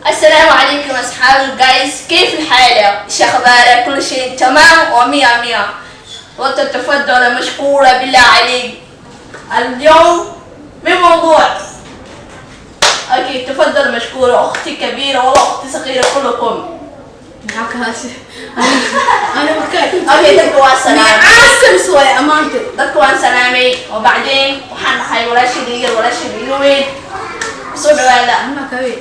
السلام عليكم أصحابي ال guys، كيف الحال؟ إيش أخبارك؟ كل شيء تمام ومية مية وتتفضل مشكورة. بالله عليك، اليوم من موضوع، okay، تفضل مشكورة، أختي كبيرة ولا أختي صغيرة كلكم. Maxaa ka haashay ana marka? Okay, dadka waa salaamay. Micaasa mise waa amaanta? Dadka waan salaamay oo bacdeen waxaan dhahay walaashayda yar, walaashayda iga weyn, soo dhawaada. Ama kawe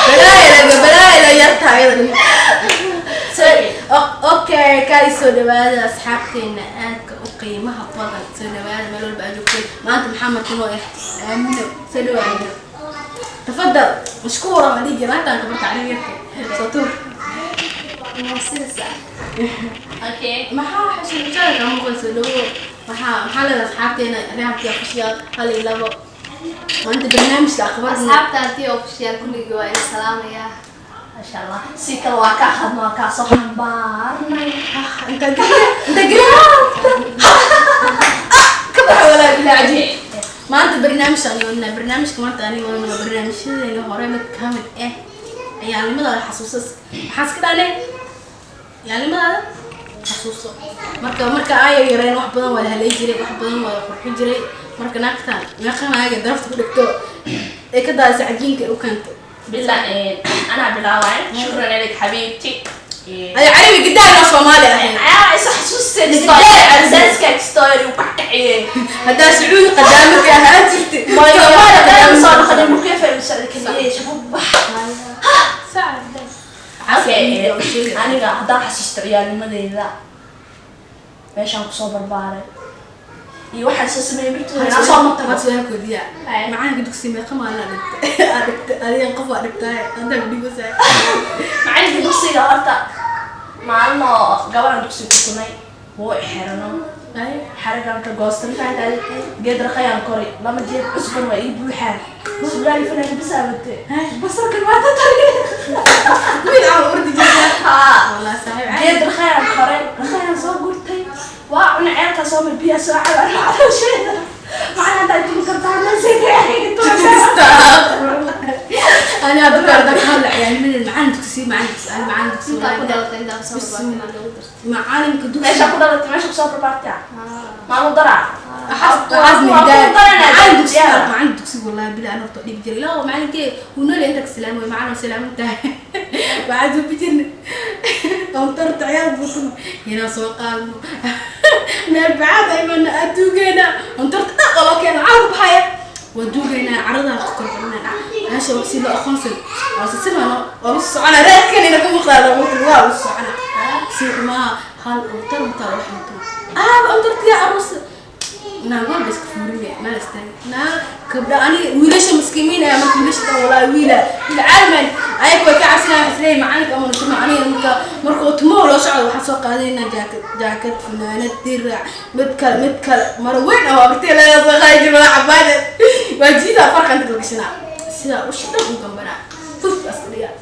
balaaya balaaya yarta ayada. Okay kaay, soo dhawaada asxaabteena aadka u qiimaha badan, soo dhawaada meel walba aad joogteen. Maanta maxaa marti noo ah? Aamino, soo dhawaada. Tafadal mashkuura ma dhihi jira maanta aan kabarta carabi yarka soo tuur. Okay. Maxaa xushin mushaarka muuqan? Soo dhawo. Maxaa leedahay asxaabteena rehabkii official? Hal iyo labo, maanta barnaamijka akhbaar. Asxaabta Happy Official kulligii waa idin salaamayaa. Maasha Allah, si kale waa kaa hadno, waa kaa soo xambaarnay. Inta gelin, inta gelin ka baxa walaa bilaa cajiib. Maanta barnaamij aan wadnaa, barnaamijka maanta aniga wadna waa barnaamijyadeena hore mid ka mid ah, ciyaalnimadaada xasuuso. Maxaa iska dhaanay? Ciyaalnimadaada xasuuso. Marka aan yar yareen, wax badan waa la halay jiray, wax badan waa la qurxin jiray. Marka naagtan meeqa naaga darafta ku dhigto ee ka daadisa cajiinka ay u keento. بالله أنا بلاوي، شكرا لك حبيبتي. Ay carabi gidaana Soomaali ahayn. Ayaa isa xasuusteen story story وكعكعين. Haddaa Sacuudi qadaamaka ahaan jirtay. Soomaali qadaam soo noqday mukeefa musaalka shabab. Okay, aniga haddaan xasuusto ciyaalnimadeyda, meeshaan kusoo barbaaray iyo waxaan soo sameeyey martooda inaan soo Had matago. Su'aal koodiya. Ay. Macalinka dugsi meeqa maalin aad dhigtay? Aad dhigtay adigan qof waa dhigtay haddaa dhigaysaa. Macalinka dugsiga horta maalin oo gabaran dugsiga ku tunay wuu i xirano, xarigan ka goostay, fahantahay? Geed raqayaan koray, lama jeeb cusban waa ii buuxaan, surwaali fanaanka bisaabate basarkan maanta tari. Wiil aan ordi jirta. Haa. Wallah saaxiib. Geed raqayaan koray, raqayaan soo gurtay, waa cuna, ceelkaa soo mar, biyaa soo caba caloosheeda. Macna haddaa tumi kartaa. Ana hadda ka hadda ka hadla ciyaalnimadeed, macalin dugsi, macalin dugsi, ani macalin dugsi. Intaa ku dhalatay, intaa kusoo Bismillah. barbaartay lagu dartay. Macalinka dugsi. Meesha ku dhalatay, meesha kusoo barbaartay maalu daraa. Waxaas Waa ku daranaa. Macalin dugsi, macalin dugsi, wallahi bila aan horta dhib jiray ilaa macalinkee uu nool inta ka salaamay, macalin salaaman tahay. Waxaa soo bijirna ontarta ciyaal buutuma inaan soo qaadno meel bacaad aymana aduugeena ontarta dhaq oo loo keeno caal ku baxaya, waa duugeynaa, caradaa ku kor xidhnaa meesha wax si loo aqoonsan waa sisimano, waa lu soconaa, raadkan ina ka muuqdaa waa lu soconaa si xumaa hal ontar mutaa wax mutaa ah ontartiya aroos naag walba iska fuurine meel istaagay naa gabdha. Aniga wiilasha maskiimiin ayaa marka wiilasha dhan walaa wiila wiil caalman ayaga way ka cabsanayaan, waxay isleeyihin macalinka ama nutuma. Aniga marka uu tumo loo socdo, waxaan soo qaadanaynaa jaakad, jaakad, funaanad, dirac, mid kale, mid kale, maro weyn ah waa bartay laga soo qaadi jiray, madax cabaada waa jiidaa, farqa inta kala gashanaa, sidaa usha dhan u gambanaa, fuf aska dhigaa.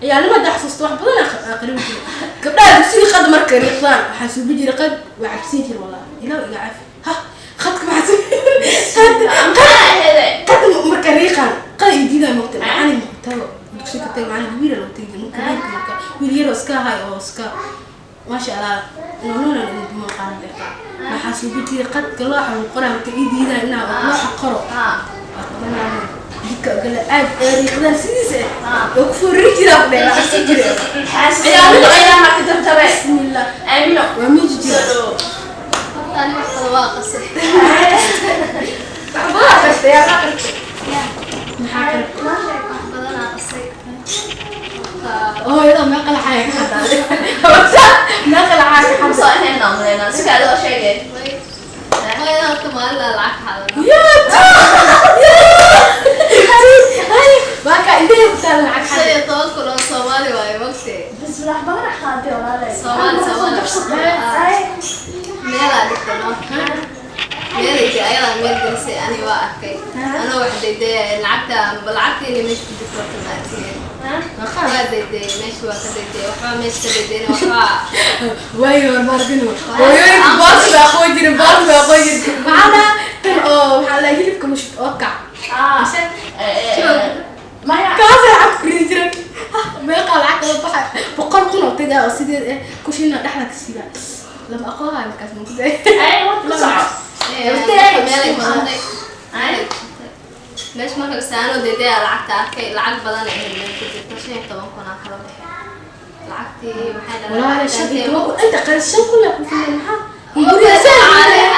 Ciyaalnimada xasuusta wax badan aa qarin jiray. Gabdhaha dugsiga qad markay riiqdaan, waxaa suubi jiray qad, waa cabsiin jiray. Wallahi ilaah iga cafi ha qadka maxaa qad qad marka riiqaan qad ay diidaan mogta macalin marku tago dugsiga ka tago, macalin wiila loo tagi jiray marka wiilka, marka wiil yaroo iska ahay oo iska maasha Allah noonona ma qaadan kartaa. Waxaa suubi jiray qadka looxa lagu qoraa marka ii diidaan inaa looxa qoro, waa qabanaayo jidka gale aad ee riiqdaan sidiisa ah oo ku foorari jiraa, ku dheer cabsi jiray. Ciyaalnimo ayaa marka jabjabe. Bismillah. Aamino. Waa miiji jira. Horta ani wax badan waa qasay. Wax badan qastay yaa qastay, maxaa kale? Wax badanaa qasay. Horta Hooyada meeqa laxaya ka xadaaday? Horta meeqa laxaya ka Soo xaday? ahayn umaleynaa si kaada oo sheegay. Hooyada horta maalin lacag xadan. Yaa waa ka indhaha ku taalan lacag shan xaday. iyo toban kun oo Soomaali waaye mogtee. Bismillah, badan qaatay walaalay. Soomaali, Soomaali. Ay. Meelaa dhigtay no, meelayda ayadaa meel gelisay, ani waa arkay anoo wax daydaya lacagta, lacagtiina meesha ku jirto horta ma arkeen. Waa daydayay meesha, waa ka daydayay, waxbaa meesha ka daydayna waxbaa. Waayo hormaarkino hooyooyinka boos baa aqoon jirin, boos baa aqoon jirin. Maxaa la tan oo maxaa la hilibka mushid oo kac. Maya. tagaa oo sideed eh kushina dhexda ka siiba lama aqoonayo markaas ma ku day. Ay, wad ku soco. Meesha marka saano deedee lacagta arkay, lacag badan ay meel ku jirto, 15,000 aan kala bixin lacagtii. Maxay dhahay? Walaal, 15,000 inta qaris 5,000 la ku filan maxaa?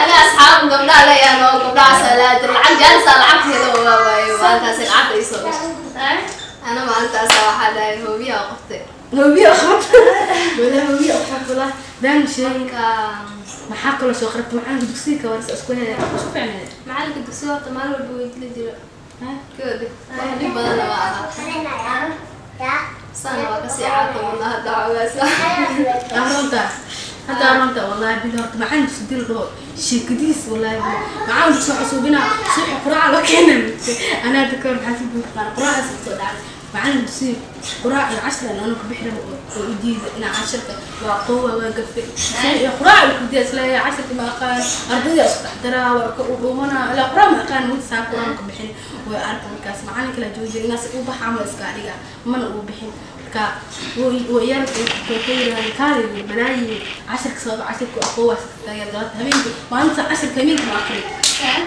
Ana asxaab gabdhaha leeyahan oo gabdhahaas laada lacag jaalisa lacagteeda waa waayo maalintaas lacagta ii soo gashay. Ana maalintaas waxaa dhahay hoobiyaa qoftay. Hoobiya qabta wala, hoobiya qabta wala baan sheeg. Marka maxaa kaloo soo qarabta macalinka dugsiga ka warsa isku haya isku fiicnaa? Macalinka dugsiga horta maalin walba way dili jira koodi, wax dhib badanna waa ahaa, sana waa kasii caafimaadna hadda xogaasa. Runta hadda, runta wallahi bil horta macalin dugsi dil dhaho sheekadiis wallahi bil macalin dugsi waxaa suubinaa suuxa quraaca loo keenay. Anaa hadda kahor maxaa si buuq qaana quraacaas soo dhacday macalin dugsi quraac iyo cashra anuu ku bixi rabo oo u diiday inaa casharka waa qoowa waa gafe iyo quraac ku diiday isla casharka ma aqaan, ardayda isku dhex daraa waa ka dhuumanaa ilaa quraac ma aqaan mid saa quraan ku bixin way arka. Markaas macalin kala joojiya inaas u baxa ama iska dhiga mana uu bixin. Marka wuu yar ku yiraahday kaali balaayi casharka sabab casharku aqoowa iska galabta habeenkii maalinta casharka habeenkii ma aqri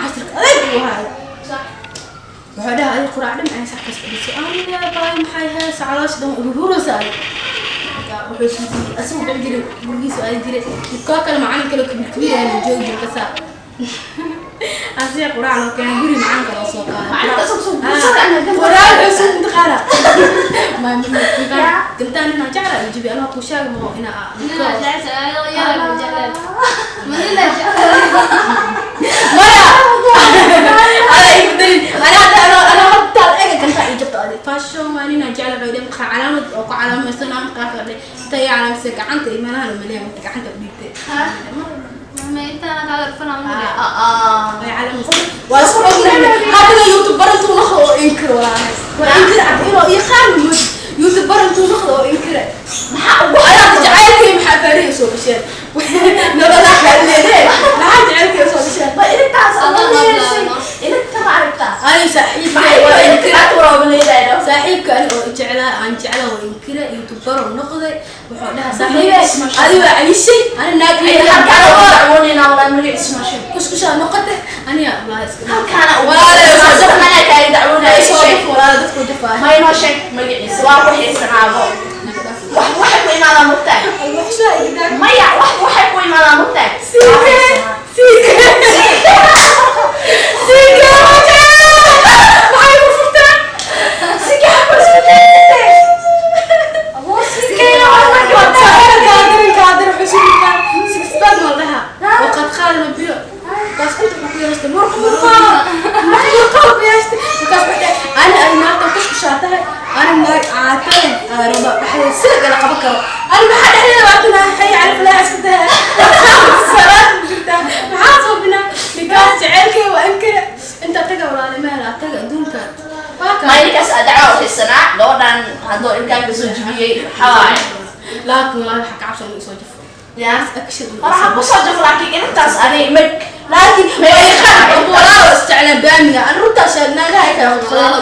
casharka adag uu ahaa. Wuxuu dhahay adiga quraac dhan ay sax kasta dhiso aniga baay maxay haysa caloosha dhan urururaysa adiga. Marka wuxuu suudiyey asagu bixi jiray gurigiisa aadi jiray koo kale macalin kale kabiir kabiir ayaa joogi jiray kasaa asiga quraac loo keenay guri macalinka loo soo qaaday. Macalinka asagu soo guursaday anaa ganta. Quraac cusub intaqaana ma gantaan inaa jecla jibi anaa ku sheega mo inaa Manila jecel. Maya ala ibdalin ana hadda ana hadda ega ganta ay jabto adi fashion ma nina jecla bay dhan calaamad oo ku calaamaysan aan qaar ka inta ay calaamaysan gacanta imaanaha maleeya marka gacanta u dhiibtay. Ma intaana kaaga dhufana ma way calaamaysan waa isku ognahay hadda YouTube barantuu noqdo oo inkir walaahay waa inkir cad inuu yaqaan mud YouTube barantuu noqdo oo inkira. Maxaa ugu ayaa jacaylkii maxaa faarihi soo gasheen nololaa xaalleede maxaa jacaylkii soo gasheen? Ma intaas Adoo ama leeyahay noqdo. Inta ma aragtaa? Ani saaxiibkay maxay waa waa inkira. inta waraaba leeyahay? Saaxiibka ani oo jeclaa aan jeclaa oo inkira YouTuber oo noqday wuxuu dhahaa saaxiib adi waa calishay ani naag Halkaana ugu dacwoonayna walaa magaciisa ma sheeg. Kuskushaa noqotay aniga walahi iska Halkaana ugu Walaalahay, soo jaf. anaa kaaga dacwoonaya. Soo Sheeg. jaf walaala dadku jafaa. Ma inoo sheeg magaciisa, waa ku xiisanaabo. Wax waxay ku imaadaan mugtahay. Maya, wax waxay ku imaadaan mugtahay. Siike siike siike maxay ku furtaan? Siike ha ku isku leeyahay. Kaadir xusuusta six pack ma dhaha oo qad qaadana biyo kaas inta ku yeeshtay murq murqa murqa ku yeeshtay. Markaas wuxuu dhahay ana ay naagta kuskushaa tahay ana naag caatay raba dhaxay sida kala qaban karo ana maxaa dhexdeeda waa tunaa xay cala falaax iska tahay salaad jirta maxaa soo binaa ninkaas jaceylkay waa inkira inta taga walaali meel taga adduunka waa Ma kaa. ninkaas aa dacwo u xiisanaa gabadhan hadduu ilkaaga soo jibiyey waxaa waaye. Laakiin walaali waxaa ka cabsan inuu soo jafo. Ya. Action. Hore ha ku soo jafo, laakiin intaas ani mag laakiin way yaqaan walaalo isjeclaan baamiga an runtaas naagaha ay kala Walaalo